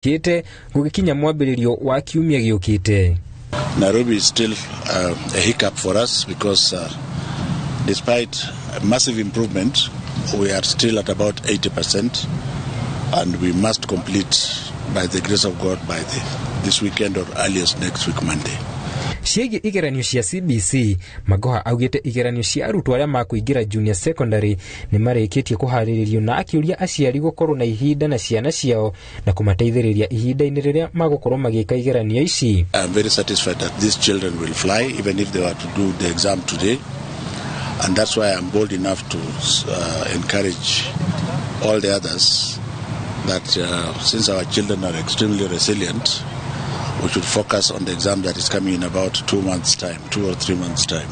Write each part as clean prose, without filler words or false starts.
Kĩte gũgĩkinya mwambĩrĩrio wa kiumia gĩũkĩte. Nairobi is still a hiccup for us because despite massive improvement, we are still at about 80% and we must complete by the grace of God by this weekend or earliest next week Monday. Ciĩgiĩ igeranio cia CBC, Magoha augĩte igeranio cia arutwo arĩa makũingĩra junior secondary nĩ marĩkĩtie kũharĩrĩrio na akĩũria aciari gũkorwo na ihinda na ciana ciao na kũmateithĩrĩria ihinda-inĩ rĩrĩa magũkorwo magĩka igeranio ici. I am very satisfied that these children will fly even if they were to do the exam today, and that's why I'm bold enough to encourage all the others that since our children are extremely resilient, we should focus on the exam that is coming in about 2 months' time, 2 or 3 months' time.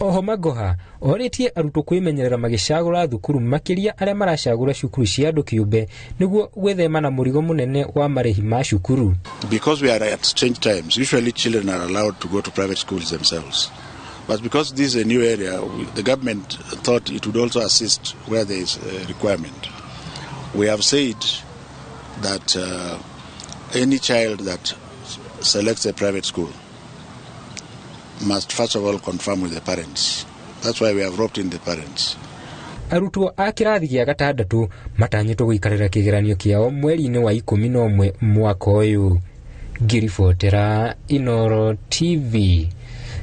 Oho Magoha orĩtie arutwo kwĩmenyerera magĩcagũra thukuru, makĩria arĩa maracagũra cukuru cia andũ kĩũmbe, nĩguo gwĩthema na mũrigo mũnene wa marĩhi ma cukuru. Because we are at strange times, usually children are allowed to go to private schools themselves. But because this is a new area, the government thought it would also assist where there is a requirement. We have said that any child that selects a private school must first of all confirm with the parents. That's why we have roped in the parents. Arutwo a kĩrathi gĩa gatandatũ matanyĩtwo gũikarĩra kĩgeranio kĩao mweri-inĩ wa 11 mwaka ũyũ. Ngĩribotera Inoro TV,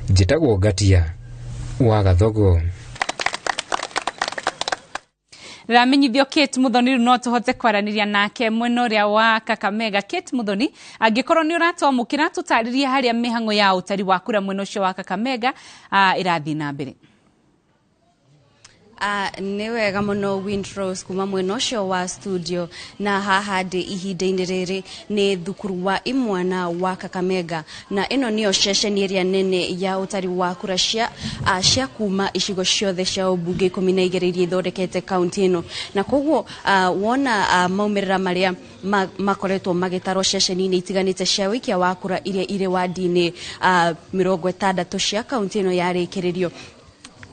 njĩtagwo Ngatia wa Gathogo. Ramenyithio Kate Muthoni rĩu no tũhote kwaranĩria nake mwena ũrĩa wa Kakamega. Kate Muthoni, angĩkorwo nĩ ũratwamũkĩra, tũtarĩrie harĩa mĩhang'o ya ũtari wa kura mwena ũcio wa Kakamega ĩrathiĩ na mbere. Nĩ wega mũno Windrose, kuma mwena ũcio wa studio, na haha ndĩ ihinda-inĩ rĩrĩ nĩ thukuru wa imwana wa Kakamega, na ĩno nĩyo ceceni ĩrĩa nene ya ũtari wa kura cia kuma icigo ciothe cia ũmbunge 12 iria ithondekete kaunti ĩno. Na koguo wona maumĩrĩra marĩa makoretwo magĩtarwo ceceni-inĩ itiganĩte cia wĩikia wa kura iria irĩ wandi-inĩ 60 cia kaunti ĩno yarĩkĩrĩrio,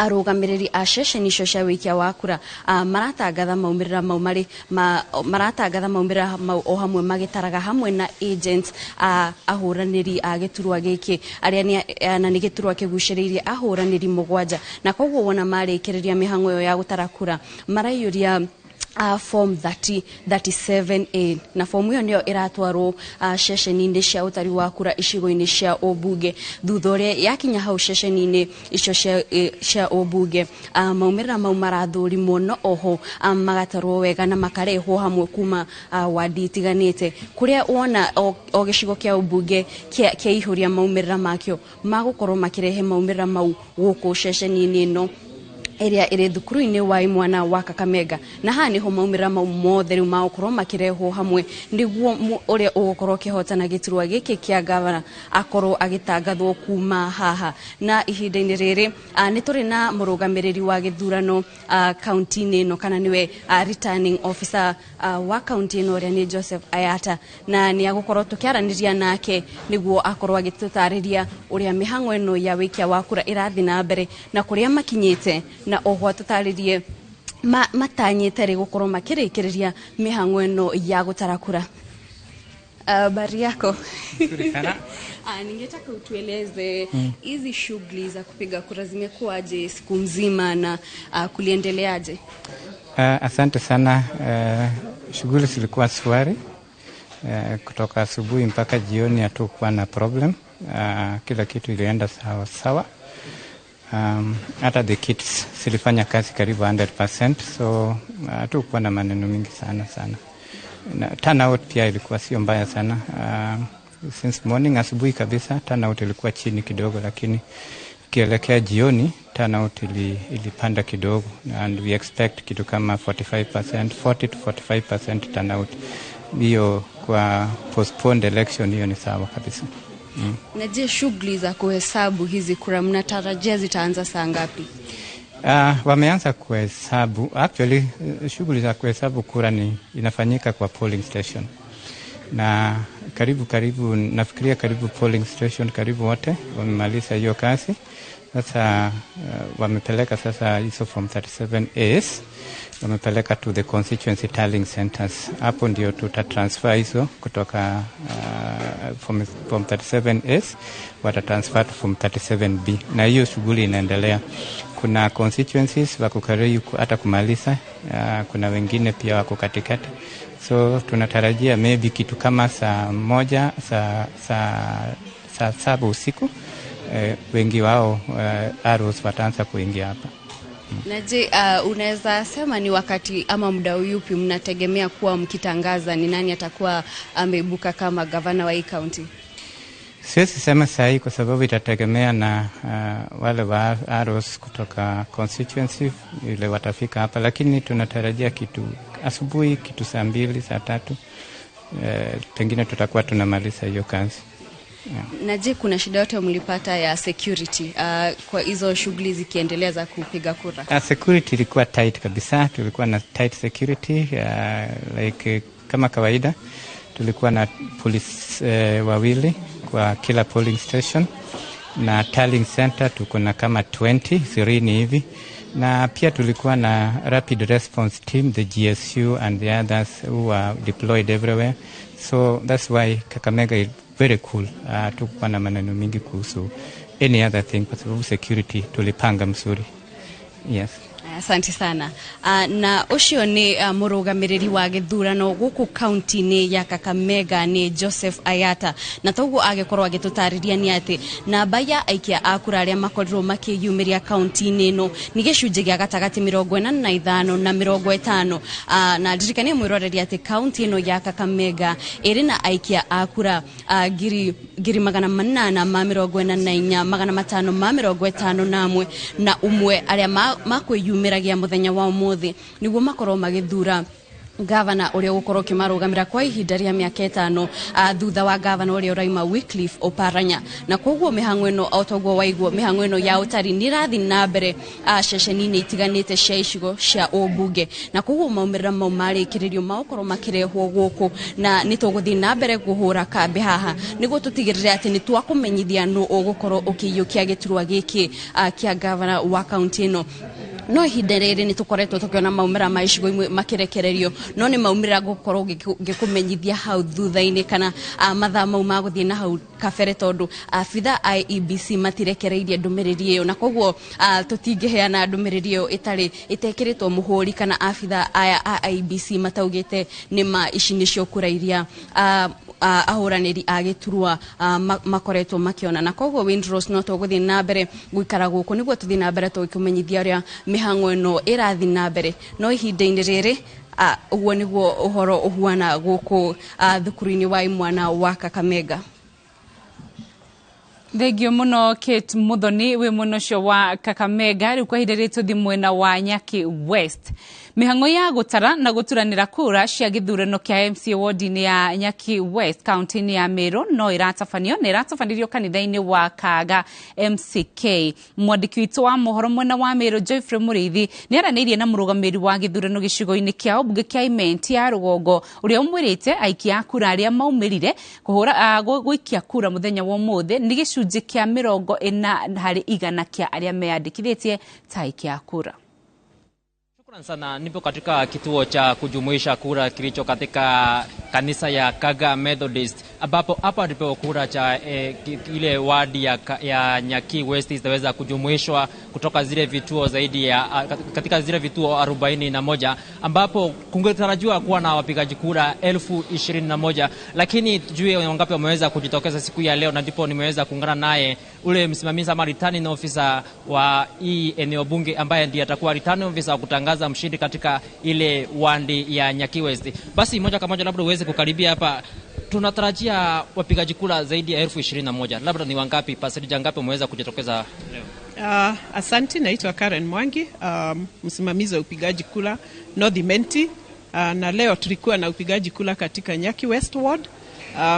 arũgamĩrĩri a ceceni icio cia wĩikia wa kura maratangatha maumĩrĩra mau marĩ maratangatha maumĩrĩra mau o hamwe magĩtaraga hamwe na agents, ahũranĩri a gĩturwa gĩkĩ arĩa nĩ na nĩ gĩturwa kĩgucĩrĩirie ahũranĩri 7. Na koguo wona marĩkĩrĩria mĩhang'o ĩyo ya gũtara kura, maraiyũria form 30 37A, na fomu ĩyo nĩyo ĩratwarwo ceceni-inĩ cia ũtari wa kura icigo-inĩ cia ũmbunge. Thutha ũrĩa yakinya hau ceceni-inĩ icio cia ũmbunge, maumĩrĩra mau marathũrimwo, no oho magatarwo wega na makarehwo hamwe kuma wandi itiganĩte, kũrĩa wona o gĩcigo kĩa ũmbunge kĩaihũria maumĩrĩra makĩo, magũkorwo makĩrehe maumĩrĩra mau gũkũ ceceni-inĩ ĩno ĩrĩa ĩrĩ thukuru-inĩ wa imwana wa Kakamega. Na haha nĩho maumĩrĩra mau mothe rĩu magũkorwo makĩrehwo hamwe, nĩguo ũrĩa ũgũkorwo ũkĩhotana gĩturwa gĩkĩ kĩa gavana akorwo agĩtangathwo kuma haha. Na ihinda-inĩ rĩrĩ nĩ tũrĩ na mũrũgamĩrĩri wa gĩthurano kaunti-inĩ ĩno, kana nĩwe returning officer wa kaunti ĩno, ũrĩa nĩ Joseph Ayata, na nĩ agũkorwo tũkĩaranĩria nake nĩguo akorwo agĩtũtarĩria ũrĩa mĩhang'o ĩno ya wĩikia wa kura ĩrathiĩ na mbere na kũrĩa makinyĩte, na oho atũtarĩrie matanyĩte rĩ gũkorwo makĩrĩkĩrĩria mĩhang'o ĩno ya gũtara kura. Habari yako? Nzuri sana. Ningetaka utueleze hizi shughuli za kupiga kura zimekuwaje siku mzima na kuliendeleaje? Asante sana. Shughuli zilikuwa shwari kutoka asubuhi mpaka jioni, hatukuwa na problem. Kila kitu ilienda sawa sawa. Hata the kits zilifanya kazi karibu 100%, so hatukuwa na maneno mingi sana sana. Na turnout pia ilikuwa sio mbaya sana. Since morning, asubuhi kabisa, turnout ilikuwa chini kidogo, lakini ikielekea jioni turnout ilipanda kidogo, and we expect kitu kama 45%, 40 to 45% turnout. Hiyo kwa postponed election, hiyo ni sawa kabisa. Na je, shughuli za kuhesabu hizi kura mnatarajia zitaanza saa ngapi? Wameanza kuhesabu actually, shughuli za kuhesabu kura ni inafanyika kwa polling station. Na karibu nafikiria karibu polling station karibu wote wamemaliza hiyo kazi. Sasa wamepeleka sasa hizo form 37As wamepeleka to the constituency tallying centers. Hapo ndio tutatransfer hizo kutoka form 37S watatransfer to form 37B, na hiyo shughuli inaendelea. Kuna constituencies wako karibu hata kumaliza, kuna wengine pia wako katikati, so tunatarajia maybe kitu kama saa 1, saa 7 usiku wengi wao arrows wataanza kuingia hapa. Na je, unaweza sema ni wakati ama muda yupi mnategemea kuwa mkitangaza ni nani atakuwa ameibuka kama gavana wa hii county? Siwezi sema sahi kwa sababu itategemea na wale wa arrows kutoka constituency ile watafika hapa, lakini tunatarajia kitu asubuhi, kitu saa 2, saa 3, pengine tutakuwa tunamaliza hiyo kazi. Yeah. Na je, kuna shida yote mlipata ya security kwa hizo shughuli zikiendelea za kupiga kura? Security ilikuwa tight kabisa, tulikuwa na tight security like kama kawaida tulikuwa na polisi wawili kwa kila polling station, na tallying center tuko na kama 20 hivi, na pia tulikuwa na rapid response team, the GSU and the others who are deployed everywhere. So that's why Kakamega is very cool. Tukuwa na maneno mingi kuhusu any other thing kwa sababu security tulipanga mzuri. Yes. Asante sana. Na ucio ni murugamiriri wa githurano guku kaunti-ini ya Kakamega ni Joseph Ayata, na toguo agikorwo agitutariria ni ati namba ya aikia a kura aria makorirwo makiyumiria kaunti-ini ino ni gicunji gia gatagati 45 na 50. Na ndirikanie mwiroreri ati kaunti ino ya Kakamega iri na aikia a kura ngiri 844 551 na umwe aria makwiyumiragia muthenya wa umuthi niguo makorwo magithura gavana uria ugukorwo kimarugamira kwa ihinda ria miaka 5 thutha wa gavana uria uraima Wycliffe Oparanya. Na koguo mihango ino o toguo waiguo mihango ino ya utari ni rathi na mbere ceceni-inĩ itiganĩte cia icigo cia ũmbunge, na koguo maumĩrĩra mau marĩkĩrĩrio magũkorwo makĩrehwo gũkũ, na nĩ tũgũthiĩ na mbere kũhũra kambĩ haha nĩguo tũtigĩrĩre atĩ nĩ twakũmenyithia nũ ũgũkorwo ũkĩiyũkia gĩturwa gĩkĩ kĩa gavana wa kaunti ĩno. No ihinda rĩrĩ nĩ tũkoretwo tũkĩona maumĩrĩra ma icigo imwe makĩrekererio, no nĩ maumĩrĩra ngũkorwo ngĩkũmenyithia hau thutha-inĩ kana mathaa mau magũthiĩ na hau kabere, tondũ abitha IEBC matirekereirie ndũmĩrĩri ĩyo, na koguo tũtingĩheana ndũmĩrĩri ĩyo ĩtarĩ ĩtekĩrĩtwo mũhũri kana abitha aya a IEBC mataugĩte nĩ ma ici nĩcio kura iria ahũranĩri a gĩturwa makoretwo makĩona. Na koguo Windrose no tũgũthiĩ na mbere gũikara gũkũ nĩguo tũthiĩ na mbere tũgĩkũmenyithia ũrĩa mĩhang'o ĩno ĩrathiĩ na mbere, no ihinda-inĩ rĩrĩ ũguo nĩguo ũhoro ũhuana gũkũ thukuru-inĩ wa imwana wa Kakamega. Thengio muno Kate Muthoni wi muno ucio wa Kakamega. Riu kwa ihinda rĩrĩ tũthiĩ mwena wa Nyaki West. Mĩhang'o ya gũtara na gũturanĩra kura cia gĩthurano kĩa MCA ward-inĩ ya Nyaki West kaunti-inĩ ya Meru no ĩratabanio na ĩratabanirio kanitha-inĩ wa Kaga MCK. Mwandĩki witũ wa mohoro mwena wa Meru Geoffrey Mũrĩithi nĩ aranĩirie na mũrũgamĩrĩri wa gĩthurano gĩcigo-inĩ kĩa ũmbunge kĩa Imenti ya Rũgongo ũrĩa ũmwĩrĩte aikia a kura arĩa maumĩrire kũhũra gũikia kura mũthenya wa ũmũthĩ nĩ gĩcunjĩ kĩa 40 harĩ 100 kĩa arĩa meyandĩkithĩtie ta aikia a kura. Shukran sana. Nipo katika kituo cha kujumuisha kura kilicho katika kanisa ya Kaga Methodist, ambapo hapa ndipo kura cha ile wadi ya Nyaki West zitaweza kujumuishwa kutoka zile vituo zaidi ya katika zile vituo 41, ambapo kungetarajiwa kuwa na wapigaji kura 21,000, lakini tujue wangapi wameweza kujitokeza siku ya leo, na ndipo nimeweza kuungana naye ule msimamizi ama returning officer wa hii eneo bunge ambaye ndiye atakuwa returning officer wa kutangaza mshindi katika ile wandi ya Nyaki West. Basi moja kwa moja labda uweze kukaribia hapa. Tunatarajia wapigaji kura zaidi ya 21,000. Labda ni wangapi, percentage ngapi umeweza kujitokeza leo? Asante, naitwa Karen Mwangi, msimamizi wa upigaji kura North Imenti, na leo tulikuwa na upigaji kura katika Nyaki West Ward.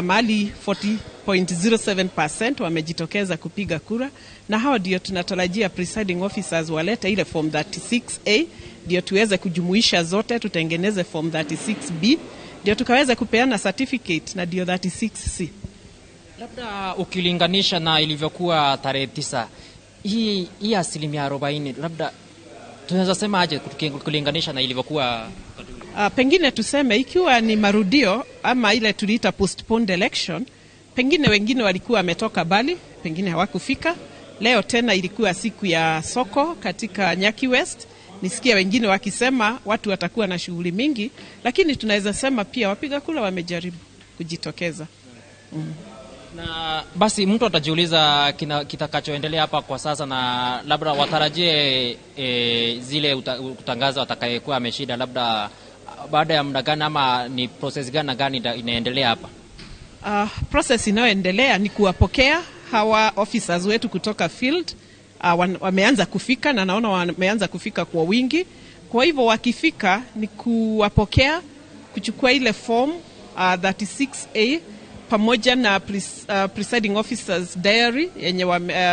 Mahali 40.07% wamejitokeza kupiga kura, na hao ndio tunatarajia presiding officers walete ile form 36A ndio tuweze kujumuisha zote, tutengeneze form 36B ndio tukaweza kupeana certificate na ndio 36C. Labda ukilinganisha na ilivyokuwa tarehe 9, hii 40% labda tunaweza sema aje kulinganisha na ilivyokuwa? Pengine tuseme ikiwa ni marudio ama ile tuliita postponed election, pengine wengine walikuwa wametoka bali, pengine hawakufika. Leo tena ilikuwa siku ya soko katika Nyaki West. Nisikia wengine wakisema watu watakuwa na shughuli mingi, lakini tunaweza sema pia wapiga kura wamejaribu kujitokeza. Na basi mtu atajiuliza kitakachoendelea hapa kwa sasa, na labda watarajie zile kutangaza watakayekuwa ameshinda labda baada ya muda gani, ama ni process gani na gani inaendelea hapa? Process inayoendelea ni kuwapokea hawa officers wetu kutoka field. Wameanza kufika na naona wameanza kufika kwa wingi. Kwa hivyo wakifika ni kuwapokea, kuchukua ile form 36A pamoja na presiding officers diary yenye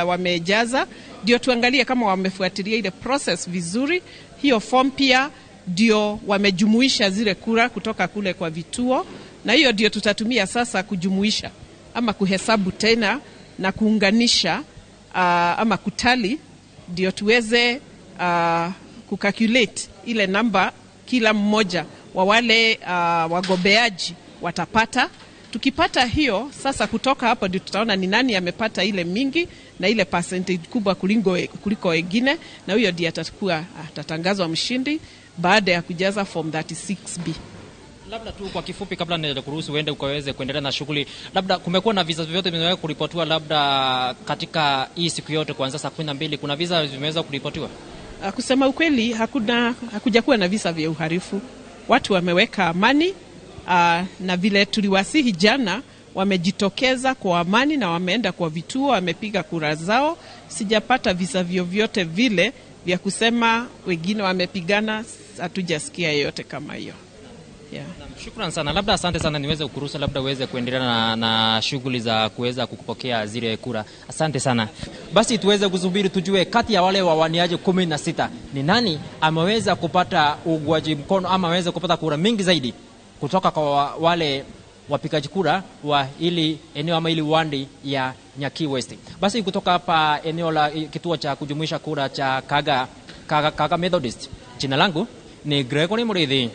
wamejaza, ndio tuangalie kama wamefuatilia ile process vizuri. Hiyo form pia ndio wamejumuisha zile kura kutoka kule kwa vituo, na hiyo ndio tutatumia sasa kujumuisha ama kuhesabu tena na kuunganisha ama kutali, ndio tuweze kucalculate ile namba kila mmoja wa wale wagombeaji watapata. Tukipata hiyo sasa, kutoka hapo ndio tutaona ni nani amepata ile mingi na ile percentage kubwa kuliko wengine, na huyo ndiye atakuwa atatangazwa mshindi baada ya kujaza form 36B. Labda tu kwa kifupi kabla nikuruhusu uende ukaweze kuendelea na shughuli, labda kumekuwa na visa vyote vimeweza kuripotiwa labda katika hii siku yote kuanzia saa 12, kuna visa vimeweza kuripotiwa? Kusema ukweli hakujakuwa na visa vya uhalifu. Watu wameweka amani, na vile tuliwasihi jana wamejitokeza kwa amani na wameenda kwa vituo, wamepiga kura zao. Sijapata visa vyovyote vile vya kusema wengine wamepigana, hatujasikia yeyote kama hiyo. Yeah. Shukran sana, labda asante sana, niweze kukuruhusu labda uweze kuendelea na shughuli za kuweza kukupokea zile kura. Asante sana. Basi tuweze kusubiri tujue kati ya wale wawaniaji 16 ni nani ameweza kupata ugwaji mkono ama ameweza kupata kura mingi zaidi kutoka kwa wale wapigaji kura wa ili eneo ama ili wandi ya Nyaki West. Basi kutoka hapa eneo la kituo cha kujumuisha kura cha Kaga Methodist, jina langu ni Gregory Murithi.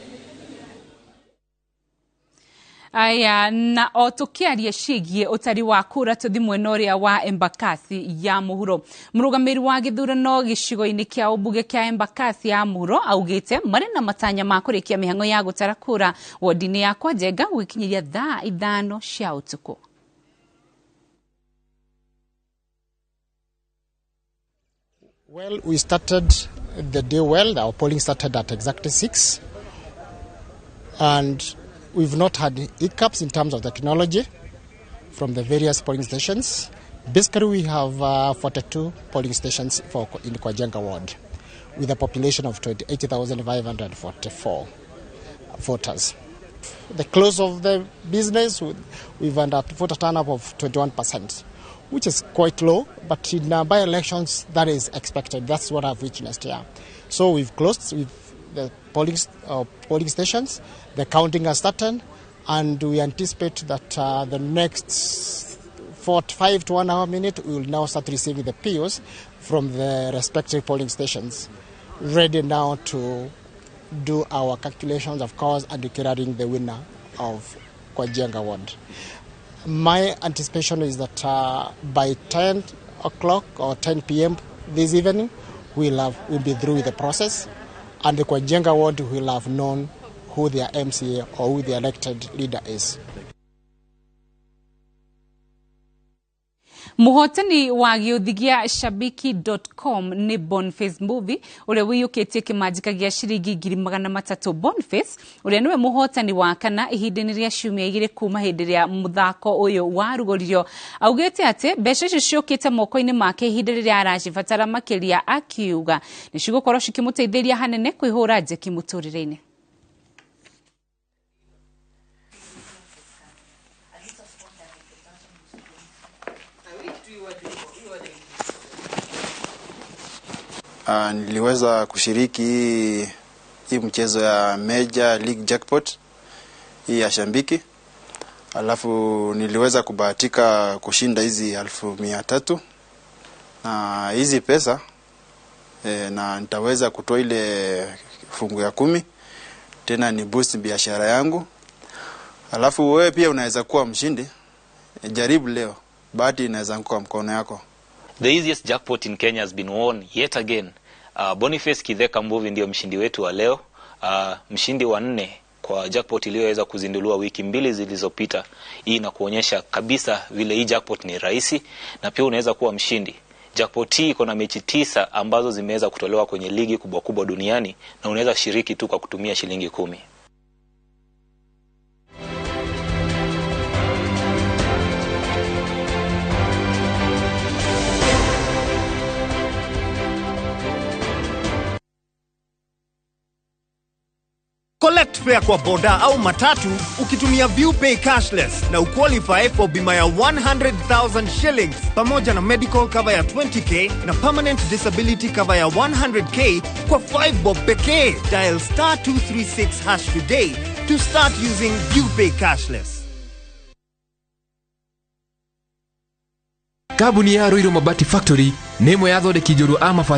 Aya, na o tukiaria cigie utari wa kura tuthi mwena uria wa Embakasi ya Muhuro. Murugamiri wa githurano gicigo-ini kia ubunge kia Embakasi ya Muhuro augite mari na matanya ma kurikia mihango ya gutara kura wodi-ini ya Kwa Njenga gugikinyiria thaa 5 cia utuku. Well, we started the day well. Our polling started at exactly 6, and we've not had hiccups in terms of technology from the various polling stations. Basically, we have 42 polling stations in Kwa Njenga ward, with a population of 28,544 voters. The close of the business, we've had a voter turnout of 21%, which is quite low, but in by-elections, that is expected. That's what I've witnessed here. So we've closed with the polling stations, the counting has started, and we anticipate that the next 45 to 1 hour minute, we will now start receiving the POs from the respective polling stations, ready now to do our calculations, of course, and declaring the winner of Kwa Njenga ward. My anticipation is that by 10 o'clock or 10 p.m. this evening, we'll be through with the process, and the Kwa Njenga ward will have known who their MCA or who the elected leader is. Muhotani wa gĩũthi gĩa shabiki.com nĩ Boniface Mbuvi ũrĩa wĩiyũkĩtie kĩmanjĩka gĩa ciringi 300,000. Boniface ũrĩa nĩwe mũhotani wa kana ihinda-inĩ rĩa ciumia 2 kuma hĩndĩ ĩrĩa mũthako ũyũ warugũririo, augĩte atĩ mbeca icio ciũkĩte moko-inĩ make ihinda rĩrĩa aracibatara makĩria, akiuga nĩ cigũkorwo cikĩmũteithĩria hanene kwĩhũra njeki mũtũrĩre-inĩ. Niliweza kushiriki hii mchezo ya Major League Jackpot hii ya Shambiki, alafu niliweza kubahatika kushinda hizi 300,000 na hizi pesa na nitaweza kutoa ile fungu ya 10 tena ni boost biashara yangu. Alafu wewe pia unaweza kuwa mshindi. Jaribu leo, bahati inaweza kuwa mkono yako. The easiest jackpot in Kenya has been won yet again. Boniface Kitheka Mbuvi ndio mshindi wetu wa leo. Mshindi wa 4 kwa jackpot iliyoweza kuzinduliwa wiki 2 zilizopita. Hii inakuonyesha kabisa vile hii jackpot ni rahisi na pia unaweza kuwa mshindi. Jackpot hii iko na mechi 9 ambazo zimeweza kutolewa kwenye ligi kubwa kubwa duniani na unaweza shiriki tu kwa kutumia shilingi 10. Collect fare kwa boda au matatu ukitumia ViewPay cashless na uqualify for bima ya 100,000 shillings pamoja na medical cover ya 20k na permanent disability cover ya 100k kwa 5 bob pekee. Dial star 236 hash today to start using ViewPay cashless. Kambuni ya Ruiru Mabati Factory nĩ ĩmwe ya athondeki njorua a mabati.